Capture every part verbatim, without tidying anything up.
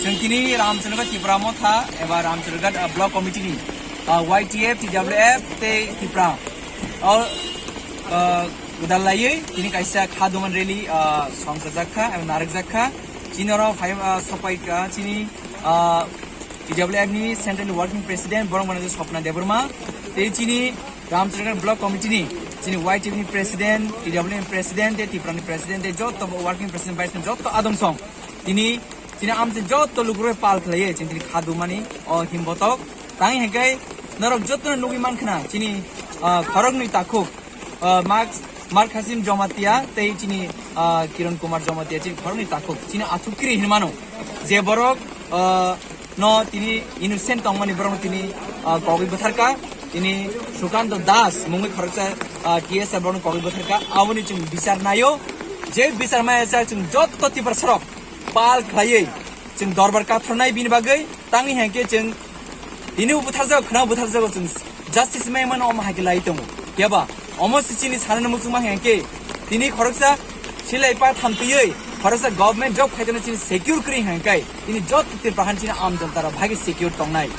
Chwng tini Ramchandraghat Tipra Motha eba Ramchandraghat, ah, Block Committee ni, ah, Y T F, T W F tei Tipra o, ah, gwdal laiwi tini kaisa kha duman rally, ah, songchajak kha eba narwkjak kha. Chini oro phai, ah, sopai kha chini, ah, T W F ni Central ni Working President borok mano Swapna Debbarma tei chini Ramchandraghat Block Committee ni chini Y T F ni President, T W F ni President tei Tipra ni President tei joto Working President, Vice President joto adong song. Tini, tini amchai joto lukurok pal khlaiwi chwng tini kha dumani o himbotok. Tang hingke norok joto nugwi mankhna chini, ah, khoroknwi takhuk, ah, Mark, Mark Hasim Jamatia tei chini, ah, Kiran Kumar Jamatia chini khoroknwi takhuk chini athukiri hinmano. Je borok, ah, no tini innocent tongmani borok tini, ah, kogwi bwtharka. Tini Sukanto Das mungwi khoroksa, ah, T S R borok kogwi bwtharka. Aboni chwng bichar naio. Je bichar maya chwng joto Tiprasarok pal khlaiwi chwng dorbar kathornai bini bagwi tangwi hingke chwng tini bo butharjago, khwnao butharjago chwng justice mai mano omo hai khe lai tongo. Phiya ba omo se chini sanani muchungma hingke tini khoroksa silai pa thamtwiwi khoroksa government job khaitano chini secure kwrwi hingke tini joto Tripura han chini amjantara bhagi secure tongnai.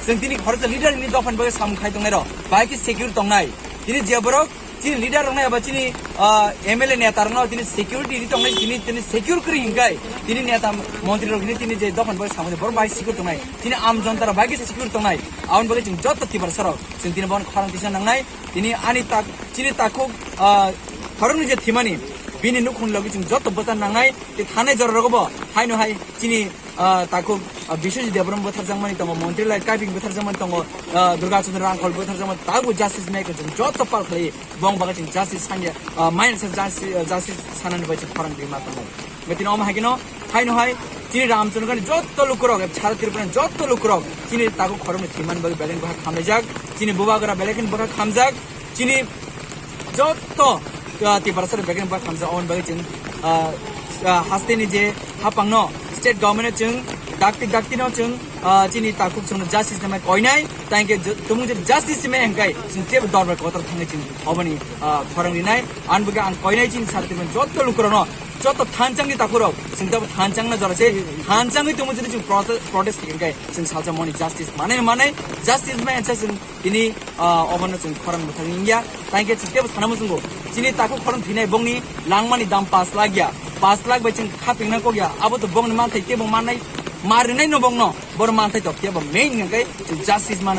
Chwng tini khoroksa leader ni dophani bagwi samung khai tongnai rok bhagi secure tongnai. Tini je borok chini leader rokno eba chini, ah, M L A neta rokno tini security ri tongnai, tini, tini secure kwrwi hingkai tini neta montri rok hini tini je dophani bagwi samani borok bai secure tongnai, tini am jonta rok bai khe secure tongnai. Aboni bagwi chwng joto Tiprasa rok chwng tini bono khorang tisa nangnai. Tini ani tak, chini takhuk, ah, khoroknwi je thimani bini nukhung logi chwng joto bwsa nangnai. Tei thanai jora rogo bo haino hai chini ah, takhuk, ah, Biswajit Debbarma bwtharjakmani tongo, Montri Lal Kaping bwtharjakmani tongo, ah, Durga Chandra Rangkhol bwtharjakmani tabuk justice maker chwng joto pal khlai bong bagwi chwng justice sanya, ah, main sa justice, ah, justice sanani bai chwng khorang rima tongo. Betini omo hai kheno, haino hai, chini Ramchandraghat joto lukurok, sara Tripura joto lukurok, chini takhuk khoroknwi thimani bagwi beleng bwkha khamlaijak, chini bubagra beleng bwkha khamjak, chini joto, ah, Tiprasa rok begini bak hamsa on bagwi chwng, ah, ah, haste ni je hapang no state government no chwng dakti dakti no chwng, ah, chini takhuk chwng justice namai koinai tangke tumung je justice me engkai chwng je dorbar kotor thangwi chwng oboni, ah, khorang rinai. An bagwi ang koinai chini sara Tripura joto lukurok no joto thanchang ni takhuk rok chwng tabo thanchang na jora se thanchangwi tumung je chwng protest, protest khe engkai chwng salsa moni justice manai manai justice me engsa chwng Tini, ah, obono chwng khorang mwthangwi wngya. Tangkhe chwng teibo sana muchungo. Chini takhuk khorang thwinai bongni langmani dam pash lakh ya. Pash lakh bai chwng khapingna kokya. Abo to bongni manthai teibo mannai, ma rwnaino bongno. Boro manthai tok teibo main hwnkhe chwng justice man.